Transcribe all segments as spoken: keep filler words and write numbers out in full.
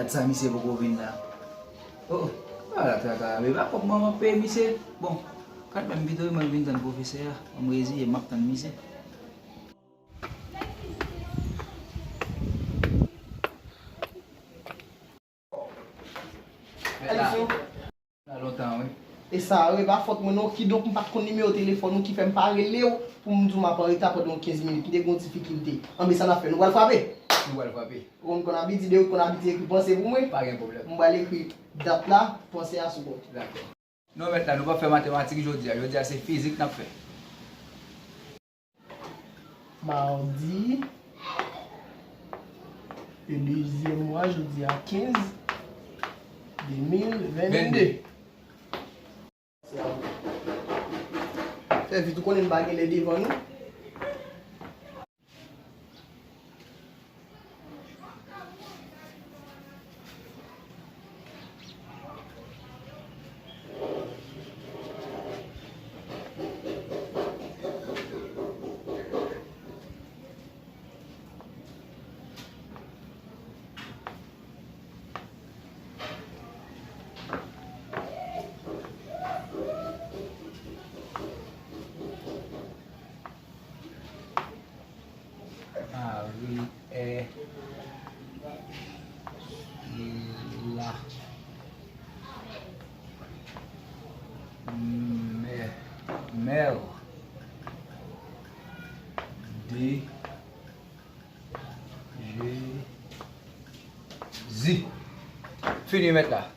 Sa misye poko vin la. Oh, ala traka, e pa kòb manman k peye misye. Bon, kat menm pito wi, mwen vin tann pwofesè a. Mwen reziye m, m ap tann misye. Mèt la. Sa lontan, wi. E sa, wi, pa fòt mwen non, kidonk m pa t konn nimewo telefòn ou ki fè m pa rele w pou m di w m ap anreta pandan yon kenz minit. M te gen yon difikilte. Anben, sa n ap fè, nou pral frape? Nou pral frape. Ou konn, konn abitye, ou konn abitye ekri panse pou mwen? Pa gen pwoblèm. M pral ekri dat la, panse a sou kont. Dakò. Non, mèt la, nou p ap fè matematik jodi a. Jodi a, se fizik n ap fè. Madi, le dezyèm mwa, jodi a kenz, de mil vennde. Fè vit, ou konnen n pa gen lè devan nou. Ariela. Mè-, mère de Jésus. Fini mèt la.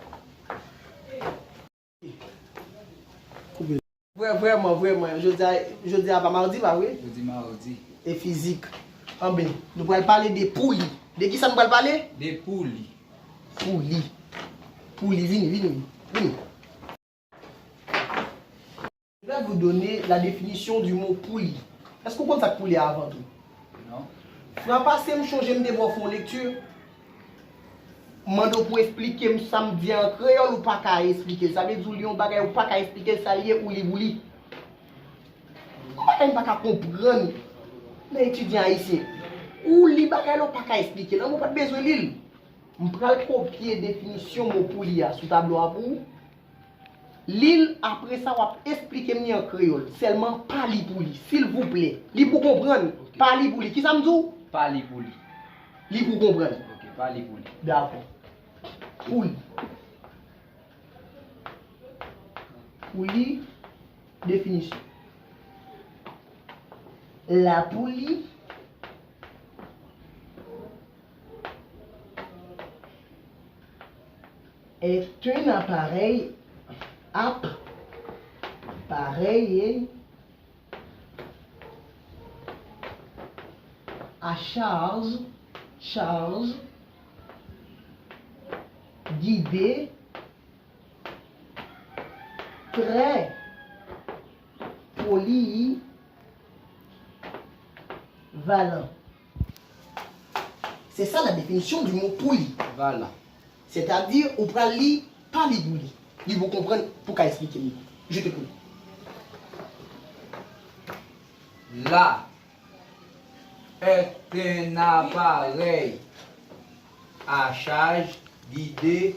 Vrè, vrèman, vrèman, jodi a, jodi a pa mawdi, pa vre? Jodi mawdi. E fizik. Anben, nou pral pale de pouli. De kisa nou pral pale? De pouli. Pouli. Pouli, vini, vini, vini. Je vais vous donner la définition du mot pouli. Èske w konn sa k pouli a avan tou? Non. Fran pase, m chonje m te ba w fè yon lekti. M mande w pou w esplike m sa m di an kreyòl, ou pa ka esplike l. Sa vle di w li yon bagay ou pa ka esplike l, sa l ye, ou li pou li. Yon bagay m pa ka konprann nan etidyan ayisyen. Ou li bagay la, ou pa ka esplike l. Anben, ou pa t bezwen li l. M pral kopye definisyon mo pouli a sou tablo a pou ou. Li l, apre sa, w ap esplike m li an kreyòl. Sèlman, pa li pou li, silvouplè. Li pou konprann. Ok. Pa li pou li. Kisa m di w? Pa li pou li. Li pou konprann. Ok, pa li pou li. Dakò. Pouli. Pouli, definisyon. La poulie est un appareil, appareil à charge, charge, guidé, très polyvalent. C'est ça la définition du mot polyvalent. C'est-à-dire, ou pral li, pa li pou li. Li pou konprann, pou ka esplike li. Je t'écoute. La est un appareil à charge guidé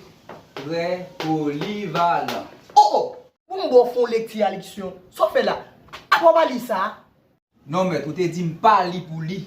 très polyvalent. Oh, oh! Pou m ba w fè yon lekti a leksyon. Sa w fè la? Apa w pa li sa? Non, mèt, ou te di m pa li pou li.